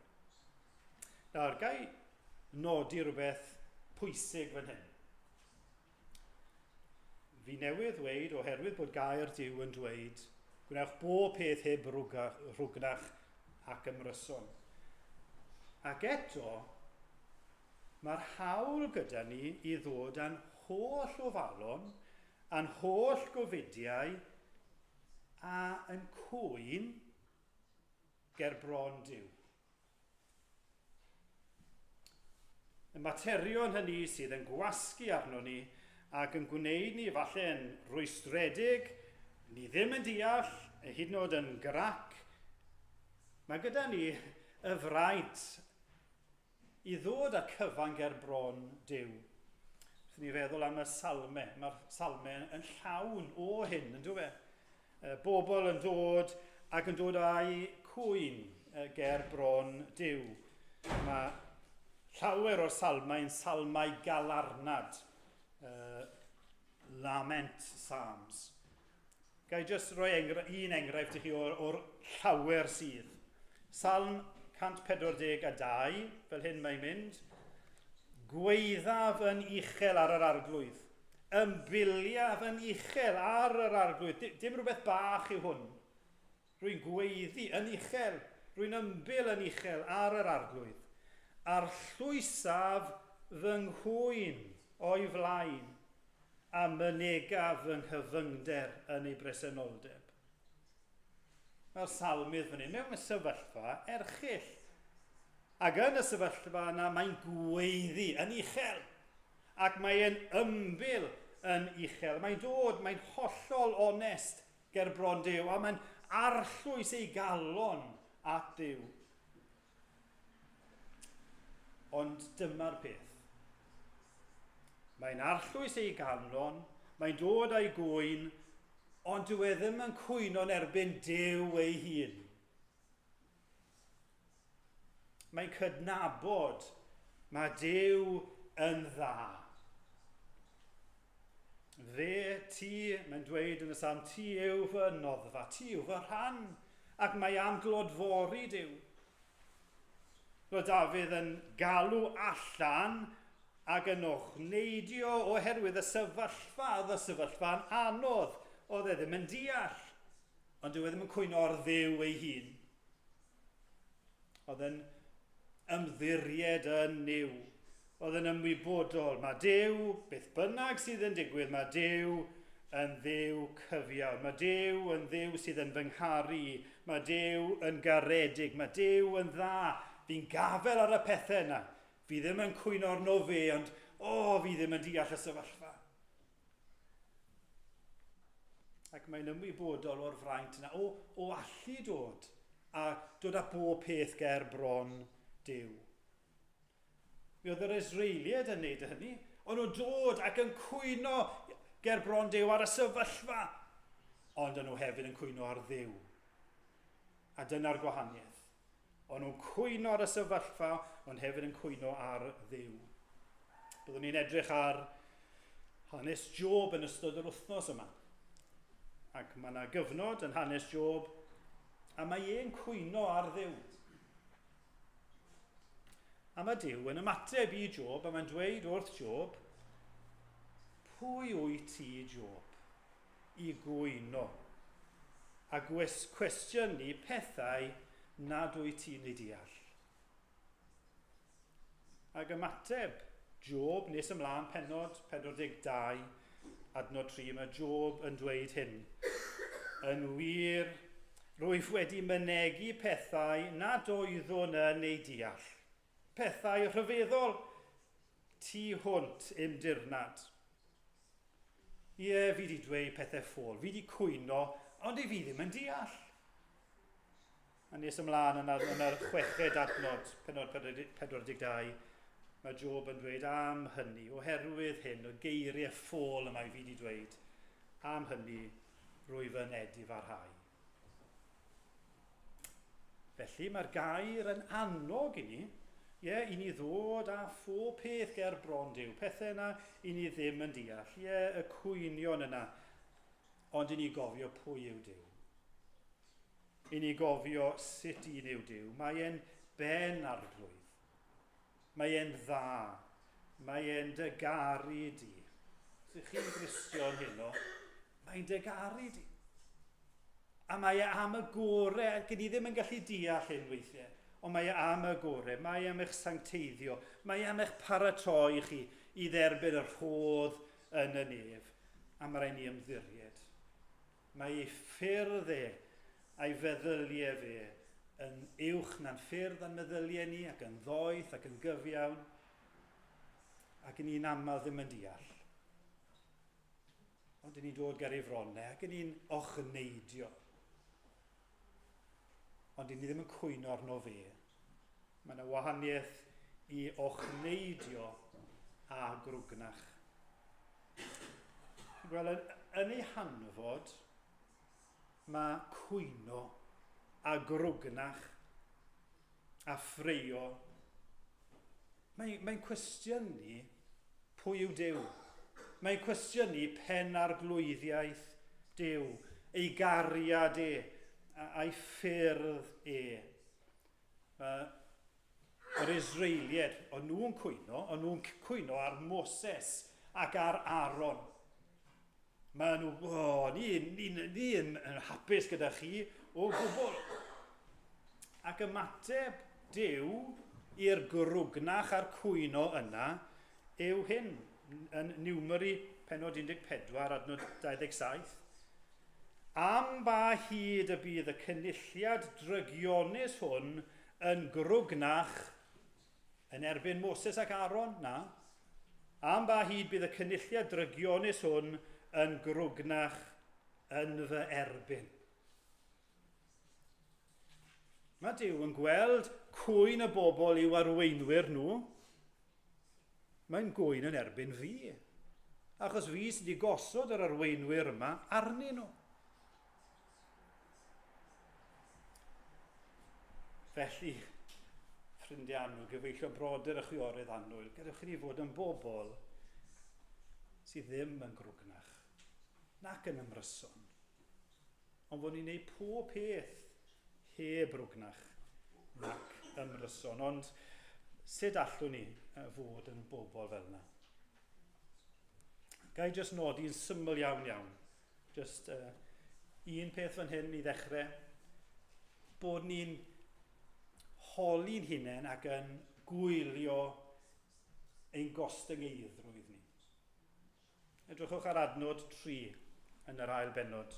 Nawr, gai nodi rhywbeth pwysig fan hyn. Fi newydd ddweud, oherwydd bod gair Duw yn dweud, gwnewch bob peth heb rhwgnach ac ymryson. Ac eto, mae'r hawl gyda ni i ddod â'n holl ofalon, a'n holl gofidiau, a yn cwyn ger bron Duw. Y materion hynny sydd yn gwasgu arno ni ac yn gwneud ni falle yn rwystredig, ni ddim yn deall, hyd yn oed yn grac. Mae gyda ni y fraint i ddod â cyfan ger bron Duw. Wrth ni feddwl am y salme, mae'r salme yn llawn o hyn, yn dwi fe? Bobl yn dod ac yn dod â'u cwyn ger bron Duw. Mae llawer o'r salmau'n salmau galarnad, lament psalms. Ga i jyst rhoi engra un enghraifft i chi o'r, or llawer sydd. Salm 142, fel hyn mae'n mynd. Gweithaf yn uchel ar yr arglwydd. Ymbiliaf yn uchel ar yr arglwydd. Dim rhywbeth bach yw hwn. Rwy'n gweiddi yn uchel, rwy'n ymbil yn uchel ar yr arglwydd. A'r llwysaf fy nghwyn o'i flaen, a mynegaf fy nghyfyngder yn ei bresenoldeb. Mae'r salmydd fan hyn mewn sefyllfa erchyll. Ac yn y sefyllfa yna mae'n gweiddi yn uchel. Ac mae'n ymbil yn uchel. Mae'n dod, mae'n hollol onest ger bron Duw, a mae'n arllwys ei galon at Dduw. Ond dyma'r peth. Mae'n arllwys ei galon, mae'n dod â'i gŵyn, ond dyw e ddim yn cwyno'n erbyn Duw ei hun. Mae'n cydnabod mae Duw yn dda. Fe, ti, mae'n dweud yn y salm, ti yw fy noddfa, ti yw fy rhan, ac mae am glodfori Duw. Roedd Dafydd yn galw allan ac yn ochneidio oherwydd y sefyllfa, oedd y sefyllfa'n anodd, oedd e ddim yn deall. Ond dyw e ddim yn cwyno ar Dduw ei hun. Oedd yn ymddiried yn Nuw. Oedd yn ymwybodol. Mae Duw, beth bynnag sydd yn digwydd, mae Duw yn Dduw cyfiawn. Mae Duw yn Dduw sydd yn fy ngharu. Mae Duw yn garedig. Mae Duw yn dda. Fi'n gafel ar y pethau yna. Fi ddim yn cwyno arno fe, ond o, oh, fi ddim yn deall y sefyllfa. Ac mae'n ymwybodol o'r fraint yna, o, o allu dod a dod â bob peth ger bron Duw. Mi oedd yr Israeliaid yn neud hynny. O'n nhw'n dod ac yn cwyno ger bron Duw ar y sefyllfa. Ond o'n nhw hefyd yn cwyno ar Dduw. A dyna'r gwahaniaeth. O'n nhw'n cwyno ar y sefyllfa, ond hefyd yn cwyno ar Dduw. Byddwn ni'n edrych ar hanes Job yn ystod yr wythnos yma. Ac mae yna gyfnod yn hanes Job, a mae e'n cwyno ar Dduw. A mae Duw yn ymateb i Job, a mae'n dweud wrth Job, pwy wyt ti, Job, i gwyno a cwestiynu pethau nad wyt ti'n ei deall? Ac ymateb Job, nes ymlaen, pennod 42, adnod 3, mae Job yn dweud hyn. Yn wir, rwyf wedi mynegi pethau nad oeddwn yn eu deall. Pethau rhyfeddol tu hwnt i'm dirnad. Ie, fi wedi dweud pethau ffôl, fi wedi cwyno, ond i fi ddim yn deall. A nes ymlaen yn yr, yn yr chweched adnod, penod 42, mae Job yn dweud am hynny, oherwydd hyn, y geiriau ffôl y mae fi wedi dweud, am hynny, rwyf yn edifarhau. Felly mae'r gair yn annog i ni, ie, i ni ddod â phob peth ger bron Duw, pethau yna i ni ddim yn deall, ie, y cwynion yna, ond i ni gofio pwy yw Duw. I ni gofio sut un yw Duw. Mae e'n ben arglwydd. Mae e'n dda. Mae e'n dy garu di. Os ych chi'n Gristion heno, mae'n dy garu di. A mae e am y gore, ac ni ddim yn gallu deall hyn weithiau, ond mae e am y gore, mae e am eich sancteiddio, mae e am eich paratoi chi i dderbyn y rhodd yn y nef, a mae rhaid ni ymddiried. Mae ei ffyrdd e a'i feddyliau fe yn uwch na'n ffyrdd a'n meddyliau ni, ac yn ddoeth ac yn gyfiawn, ac yn ni'n aml ddim yn deall. Ond yn ni'n dod ger ei fronnau ac yn ni'n ochneidio. Ond yn ni ddim yn cwyno arno fe. Mae yna wahaniaeth i ochneidio a grwgnach. Wel, yn, yn ei hanfod, mae cwyno a grwgnach a ffreio. Mae'n mae cwestiynu pwy yw Duw. Mae'n cwestiynu pen arglwyddiaeth Duw, ei gariad e, a'i ffyrdd e. Mae yr Israeliaid, o'n nhw'n cwyno, o'n nhw'n cwyno ar Moses ac ar Aaron. Mae nhw, o, oh, ni, ni, ni yn, yn hapus gyda chi o gwbl. Ac ymateb Duw i'r grwgnach a'r cwyno yna yw hyn, yn Numeri penod 14, adnod 27. Am ba hyd y bydd y cynulliad drygionus hwn yn grwgnach yn erbyn Moses ac Aaron? Na. Am ba hyd bydd y cynulliad drygionus hwn yn grwgnach yn fy erbyn? Mae Duw yn gweld cwyn y bobl i'w arweinwyr nhw. Mae'n gŵyn yn erbyn fi, achos fi sydd wedi gosod yr arweinwyr yma arnyn nhw. Felly, ffrindiau annwyl, gyfeillion brodyr a chwiorydd annwyl, gadewch i ni fod yn bobl sydd ddim yn grwgnach, nac yn ymryson, ond fod ni'n gwneud pob peth heb rwgnach nac ymryson. Ond sut allwn ni fod yn bobl fel yna? Ga i jyst nodi'n syml iawn iawn. Just un peth fan hyn i ddechrau. Bod ni'n holi'n hunain ac yn gwylio ein gostyngeiddrwydd ni. Edrychwch ar adnod 3 yn yr ail bennod.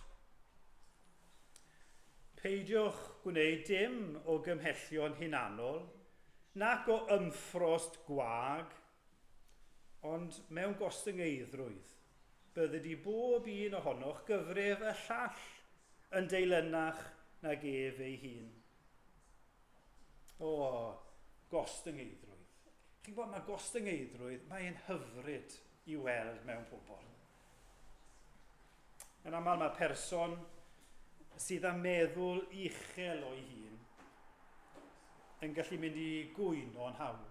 Peidiwch gwneud dim o gymhellion hunanol, nac o ymffrost gwag, ond mewn gostyngeiddrwydd, bydded i bob un ohonoch gyfrif y llall yn deilynach nag ef ei hun. O, gostyngeiddrwydd. Chi'n gwybod, mae gostyngeiddrwydd, mae'n hyfryd i weld mewn pobl. Yn aml mae person sydd â meddwl uchel o'i hun yn gallu mynd i gwyno'n hawdd.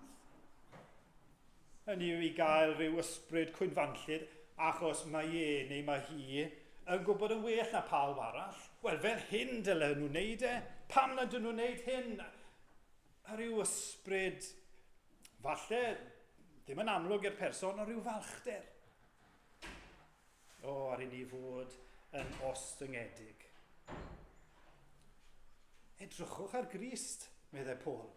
Hynny yw i gael rhyw ysbryd cwynfanllyd achos mae e neu mae hi yn gwybod yn well na pawb arall. Wel, fel hyn dylen nhw wneud e. Pam nad ydyn nhw'n wneud hyn? A rhyw ysbryd Falle, ddim yn amlwg i'r person, ond rhyw falchder. O, ar i ni fod yn ostyngedig. Edrychwch ar Grist, meddai Paul.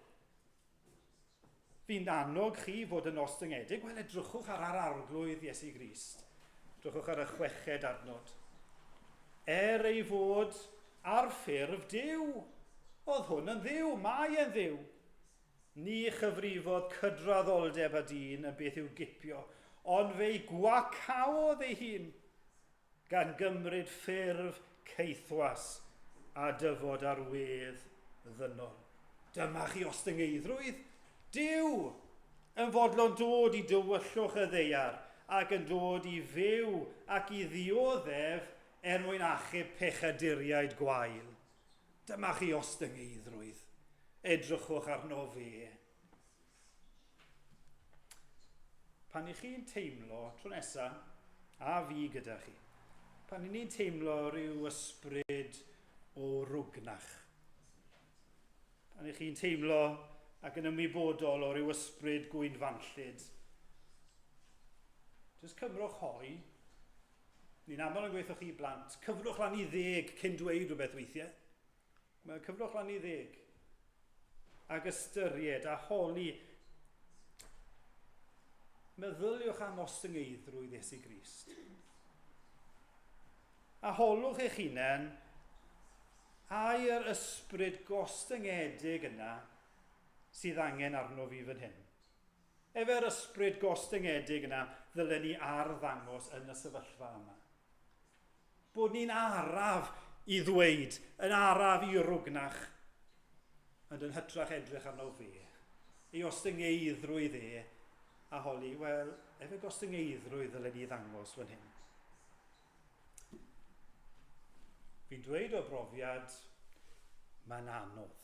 Fi'n annog chi fod yn ostyngedig. Wel, edrychwch ar yr arglwydd Iesu Grist. Edrychwch ar y chweched adnod. Er ei fod ar ffurf Duw. Oedd hwn yn Dduw, mae e'n Dduw. Ni chyfrifodd cydraddoldeb â dyn yn beth i'w gipio, ond fe'i gwacaodd ei hun, gan gymryd ffurf caethwas a dyfod ar wedd ddynol. Dyma chi ostyngeiddrwydd Duw yn fodlon dod i dywyllwch y ddaear ac yn dod i fyw ac i ddioddef er mwyn achub pechaduriaid gwael. Dyma chi ostyngeiddrwydd. Edrychwch arno fe. Pan i chi'n teimlo, tro nesa, a fi gyda chi, pan i ni'n teimlo rhyw ysbryd o rwgnach, pan i chi'n teimlo ac yn ymwybodol o ryw ysbryd gwynfanllyd, jyst cymrwch hoi. Ni'n aml yn gweithio chi blant, cyfrwch lan i ddeg cyn dweud rhywbeth weithiau. Mae cyfrwch lan i ddeg. Ac ystyried a holi. Meddyliwch am ostyngeiddrwydd Iesu Grist. A holwch eich hunain, ai yr ysbryd gostyngedig yna sydd angen arno fi fan hyn? Efe'r ysbryd gostyngedig yna ddylen ni arddangos yn y sefyllfa yma. Bod ni'n araf i ddweud, yn araf i rwgnach, ond yn hytrach edrych arno fe, ei ostyngeiddrwydd e, a holi, wel, efe gostyngeiddrwydd ddylen ni ddangos fan hyn. Fi'n dweud o brofiad, mae'n anodd.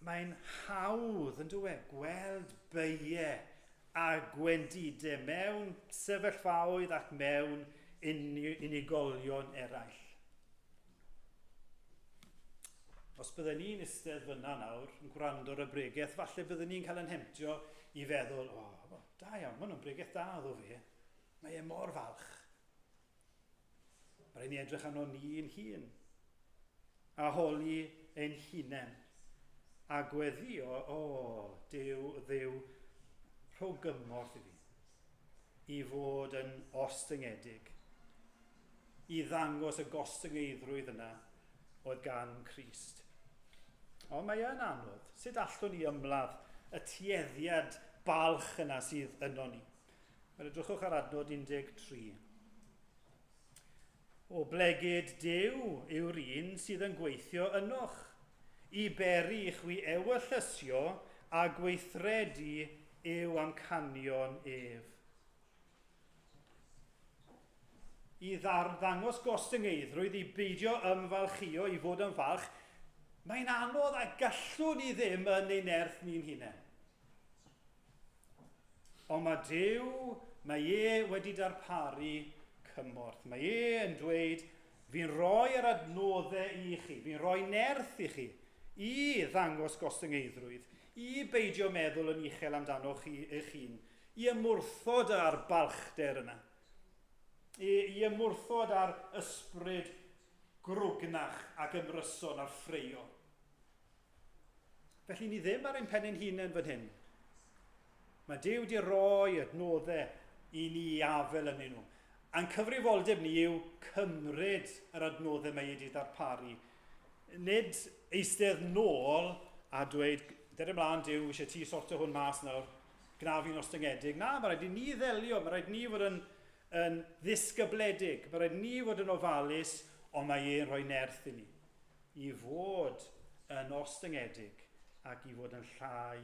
Mae'n hawdd, yn dweud, gweld beiau a gwendidau mewn sefyllfaoedd ac mewn unigolion eraill. Os bydden ni'n eistedd fyna nawr yn gwrando ar y bregeth, falle bydden ni'n cael yn hemtio i feddwl, o, oh, da iawn, mae hwnnw'n bregeth da ddo fe. Mae e mor falch. Mae rhaid ni edrych arno ni'n hun a holi ein hunain a gweddio, o, oh, Duw, Dduw, rho gymorth i fi i fod yn ostyngedig, i ddangos y gostyngeiddrwydd yna oedd gan Crist. Ond mae yn anodd. Sut allwn ni ymladd y tueddiad balch yna sydd yno ni? Wel, edrychwch ar adnod 13. O blegid Duw yw'r un sydd yn gweithio ynoch, i beri i chwi ewyllysio a gweithredu yw amcanion ef. I ddarddangos gostyngeiddrwydd, i beidio ymfalchïo, i fod yn falch, mae'n anodd a gallwn ni ddim yn ei nerth ni'n hunain. Ond mae Duw, mae e wedi darparu cymorth. Mae e yn dweud, fi'n rhoi yr adnoddau i chi, fi'n rhoi nerth i chi, i ddangos gostyngeiddrwydd, i beidio meddwl yn uchel amdano chi eich hun, i ymwrthod â'r balchder yna, i, i ymwrthod â'r ysbryd grwgnach ac ymryson a'r ffreio. Felly ni ddim ar ein pen ein hunain fan hyn. Mae Duw wedi rhoi adnoddau i ni i afel ynddyn nhw. A'n cyfrifoldeb ni yw cymryd yr adnoddau mae wedi ddarparu. Nid eistedd nôl a dweud, dere ymlaen Duw, eisiau ti sortio hwn mas nawr, gna fi'n ostyngedig. Na, mae rhaid i ni ddelio, mae rhaid ni fod yn, yn ddisgybledig, mae rhaid ni fod yn ofalus, ond mae e'n rhoi nerth i ni. I fod yn ostyngedig ac i fod yn llai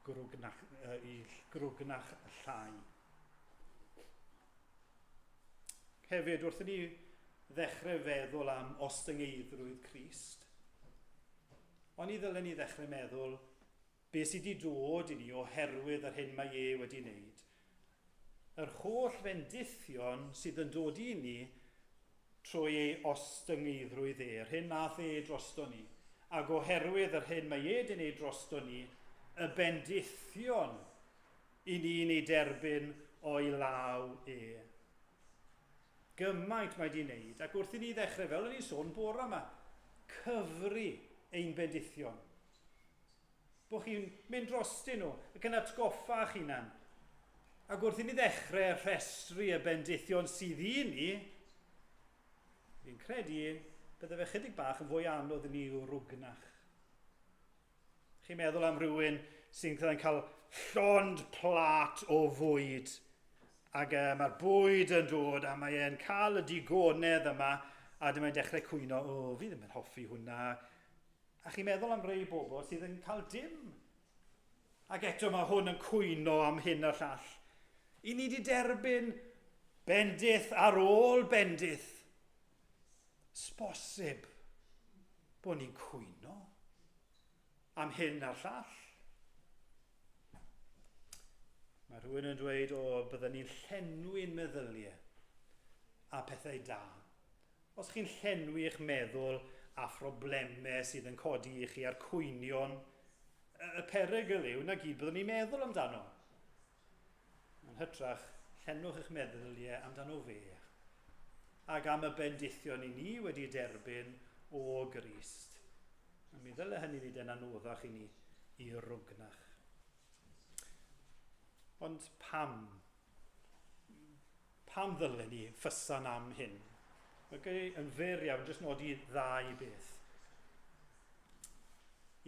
grwgnach, i grwgnach llai. Hefyd, wrth i ni ddechrau feddwl am ostyngeiddrwydd Crist, ond i ddylen ni ddechrau meddwl beth sydd wedi dod i ni oherwydd yr hyn mae e wedi wneud. Yr holl fendithion sydd yn dod i ni trwy ei ostyngeiddrwydd e, yr hyn nath e drosto ni, ac oherwydd yr hyn mae e wedi wneud drosto ni, y bendithion i ni'n ei derbyn o'i law e. Gymaint mae wedi wneud, ac wrth i ni ddechrau, fel o'n i'n sôn bore yma, cyfri ein bendithion. Bod chi'n mynd drostyn nhw ac yn atgoffa eich hunan. Ac wrth i ni ddechrau rhestru y bendithion sydd i ni, Fi'n credu bydde fe chydig bach yn fwy anodd i ni rwgnach. Chi'n meddwl am rhywun sy'n cael llond plat o fwyd ac mae'r bwyd yn dod a mae e'n cael y digonedd yma a dyma e'n dechrau cwyno, o, fi ddim yn hoffi hwnna. A chi'n meddwl am rei bobl sydd yn cael dim. Ac eto mae hwn yn cwyno am hyn a'r llall. I ni wedi derbyn bendith ar ôl bendith. Sbosib bod ni'n cwyno am hyn a'r llall. Mae rhywun yn dweud, o, byddwn ni'n llenwi'n meddyliau a pethau da. Os chi'n llenwi eich meddwl a phroblemau sydd yn codi i chi a'r cwynion, y perygl yw na gyd byddwn ni'n meddwl amdano. Yn hytrach, llenwch eich meddyliau amdano fe ac am y bendithion i ni wedi derbyn o Grist. A mi ddyle hynny wneud e'n anoddach i ni i rwgnach. Ond pam? Pam ddylen ni ffysan am hyn? Mae gen i yn fyr iawn jyst nodi ddau beth.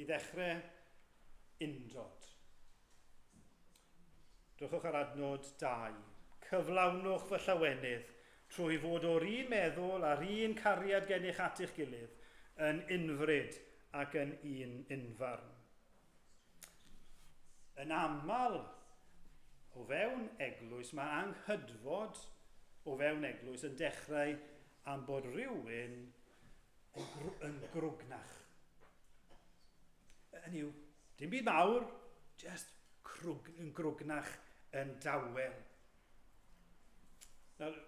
I ddechrau, undod. Drychwch ar adnod 2. Cyflawnwch fy llawenydd trwy fod o'r un meddwl a'r un cariad gennych at eich gilydd, yn unfryd ac yn un unfarn. Yn aml, o fewn eglwys, mae anghydfod o fewn eglwys yn dechrau am bod rhywun yn, gr yn grwgnach. Hynny yw, dim byd mawr, just crwg, yn grwgnach yn dawel. Nawr,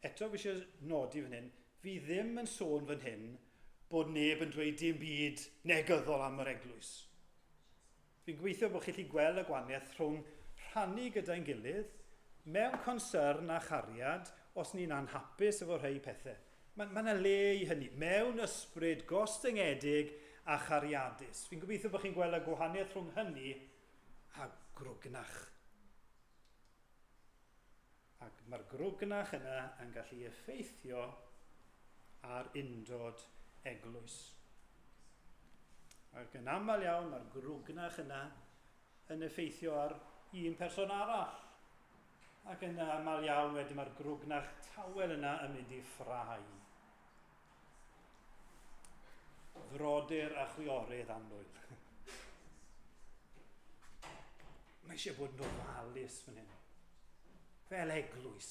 eto fi eisiau nodi fan hyn, fi ddim yn sôn fan hyn bod neb yn dweud dim byd negyddol am yr eglwys. Fi'n gobeithio bod chi'n gallu gweld y gwahaniaeth rhwng rhannu gyda'n gilydd mewn concern a chariad os ni'n anhapus efo rhai pethau. Mae ma 'na le i hynny, mewn ysbryd gostyngedig a chariadus. Fi'n gobeithio bod chi'n gweld y gwahaniaeth rhwng hynny a grwgnach. Ac mae'r grwgnach yna yn gallu effeithio ar undod eglwys. Ac yn aml iawn mae'r grwgnach yna yn effeithio ar un person arall. Ac yn aml iawn wedyn mae'r grwgnach tawel yna yn mynd i ffrau. Frodyr a chwiorydd annwyl. Mae eisiau bod yn ofalus fan hyn. Fel eglwys.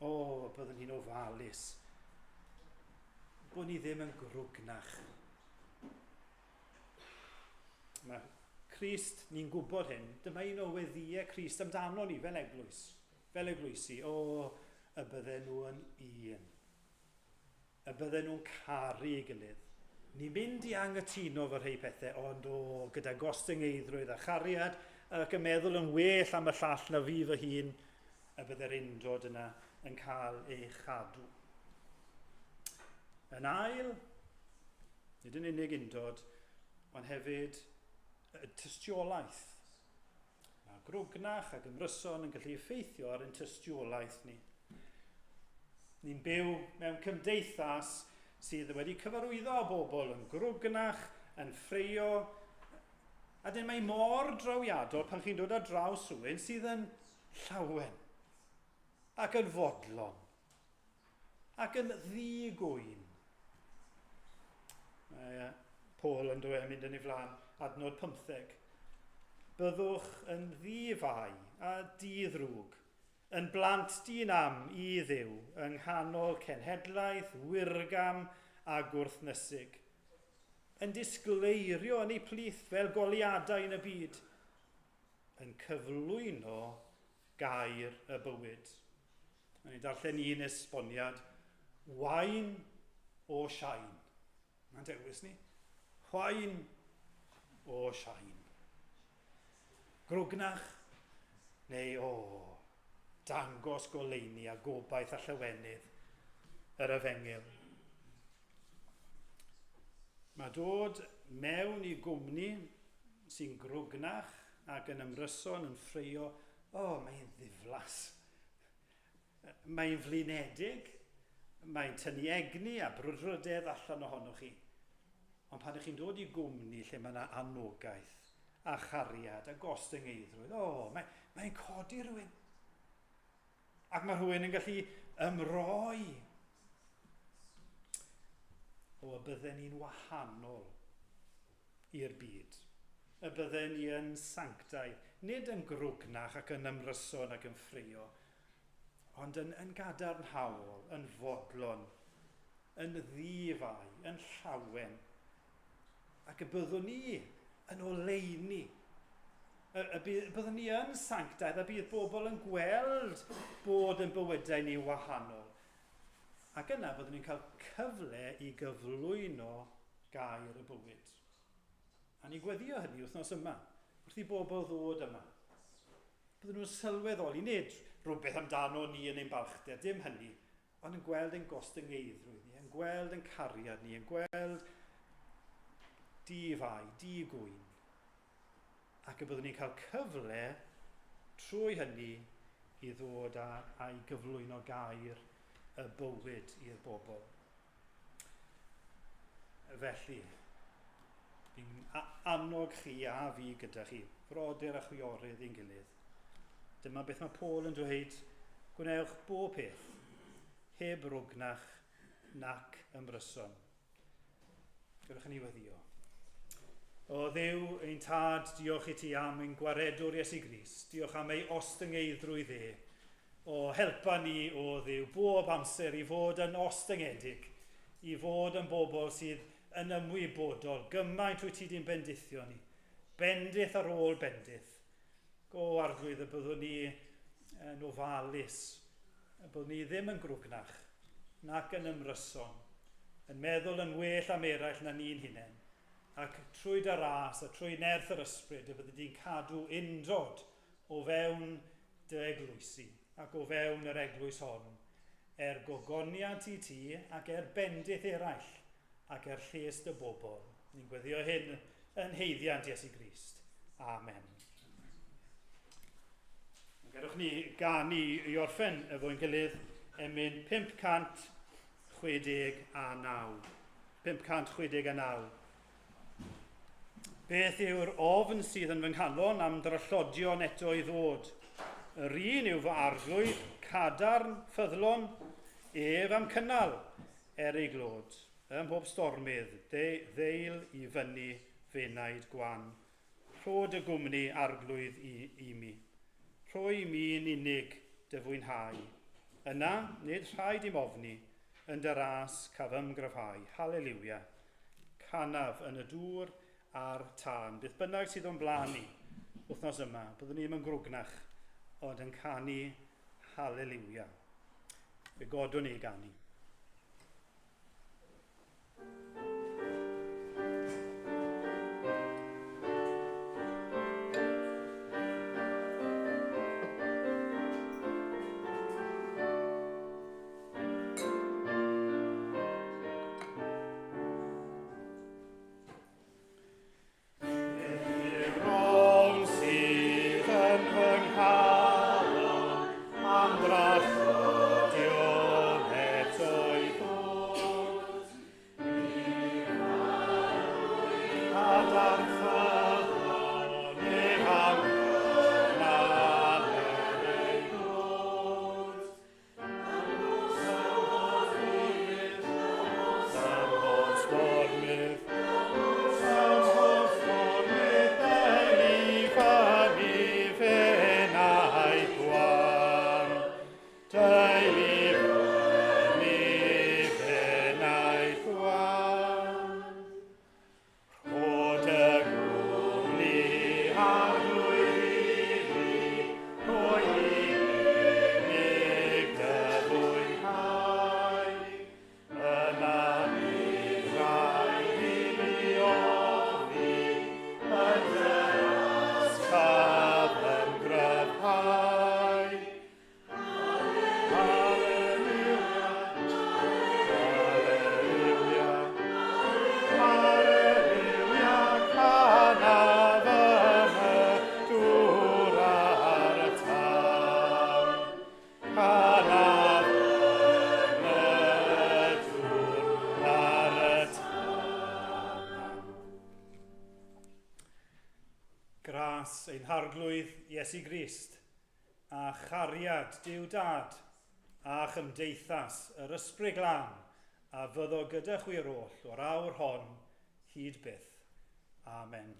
O, byddwn ni'n ofalus. Bod ni ddim yn grwgnach. Mae Crist, ni'n gwybod hyn, dyma un o weddïau Crist amdano ni fel eglwys, fel eglwysi, o, y bydden nhw yn un. Y bydden nhw'n caru ei gilydd. Ni'n mynd i anghytuno fo rhai pethau, ond o, gyda gostyngeiddrwydd a chariad, ac yn meddwl yn well am y llall na fi fy hun, y bydde'r undod yna yn cael ei chadw. Yn ail, Nid yn unig undod, ond hefyd y tystiolaeth. Mae grwgnach ac ymryson yn gallu effeithio ar ein tystiolaeth ni. Ni'n byw mewn cymdeithas sydd wedi cyfarwyddo â bobl yn grwgnach, yn ffreio, a dyn mae mor drawiadol pan chi'n dod ar draws rhywun sydd yn llawen ac yn fodlon ac yn ddi-gŵyn. Mae Paul yn dweud mynd yn ei flaen, adnod 15. Byddwch yn ddi-fai a di-ddrwg, yn blant dyn am i Dduw, yng nghanol cenhedlaeth wirgam a gwrthnysig, yn disgleirio yn eu plith fel goleuadau yn y byd, yn cyflwyno gair y bywyd. Mae'n ni'n darllen un esboniad, wine o shine. Mae'n dewis ni. Wine o shine. Grwgnach neu o dangos goleuni a gobaith a llawenydd yr efengyl. Mae dod mewn i gwmni sy'n grwgnach ac yn ymryson yn ffreio, o, oh, mae'n ddiflas. Mae'n flinedig, Mae'n tynnu egni a brwdfrydedd allan ohonoch chi. Ond pan ych chi'n dod i gwmni lle mae yna anogaeth a chariad a gostyngeiddrwydd, o, oh, mae'n mae codi rhywun. Ac mae rhywun yn gallu ymroi. O, y bydden ni'n wahanol i'r byd. Y bydden ni yn sanctaidd, nid yn grwgnach ac yn ymryson ac yn ffreio, ond yn, yn gadarnhaol, yn fodlon, yn ddi-fai, yn llawen. Ac y byddwn ni yn oleuni. Y, y byddwn ni yn sanctaidd a bydd bobl yn gweld bod yn bywydau ni wahanol. Ac yna byddwn ni'n cael cyfle i gyflwyno gair y bywyd. A ni'n gweddio hynny wythnos yma, wrth i bobl ddod yma. Bydden nhw'n sylweddoli, nid rhywbeth amdano ni yn ein balchder, dim hynny, ond yn gweld ein gostyngeiddrwydd ni, yn gweld ein cariad ni, yn gweld di-fai, di-gwyn. Ac y byddwn ni'n cael cyfle trwy hynny i ddod a, a'i gyflwyno gair y bywyd i'r bobl. Felly, fi'n annog chi a fi gyda chi, frodyr a chwiorydd i'n gilydd. Dyma beth mae Paul yn dweud, gwnewch bob peth, heb rwgnach nac ymryson. Gewch ni weddio. O Dduw, ein tad, diolch i ti am ein gwaredwr Iesu Grist. Diolch am ei ostyngeiddrwydd e. O, helpa ni, o Dduw, bob amser i fod yn ostyngedig, i fod yn bobl sydd yn ymwybodol gymaint wyt ti di'n bendithio ni. Bendith ar ôl bendith. Go arglwydd y byddwn ni yn ofalus, y byddwn ni ddim yn grwgnach, nac yn ymryson, yn meddwl yn well am eraill na ni'n hunain, ac trwy dy ras a trwy nerth yr ysbryd y byddi di'n cadw undod o fewn dy eglwysi ac o fewn yr eglwys hon, er gogoniant i ti ac er bendith eraill ac er lles dy bobl. Ni'n gweddio hyn yn haeddiant Iesu Grist. Amen. Gadewch ni ganu i orffen efo'n gilydd emyn 569. 569. Beth yw'r ofn sydd yn fy nghalon am drallodion eto i ddod? Yr un yw fy arglwydd, cadarn, ffyddlon, ef am cynnal er ei glod. Ym mhob stormydd, ddeil i fyny f'enaid gwan. Rho dy gwmni, arglwydd, i, i mi. Rho i mi'n unig dy fwynhau. Yna, nid rhaid i'm ofni, yn dy ras caf ymgryfhau. Haleliwia. Canaf yn y dŵr a'r tân. Beth bynnag sydd o'n blaen ni wythnos yma, byddwn ni ddim yn grwgnach, ond yn canu haleliwia. Fe godwn ni i ganu. Harglwydd Iesu Grist, a chariad Duw Dad, a chymdeithas yr Ysbryd Glân, a fyddo gyda chwi'r oll o'r awr hon hyd byth. Amen.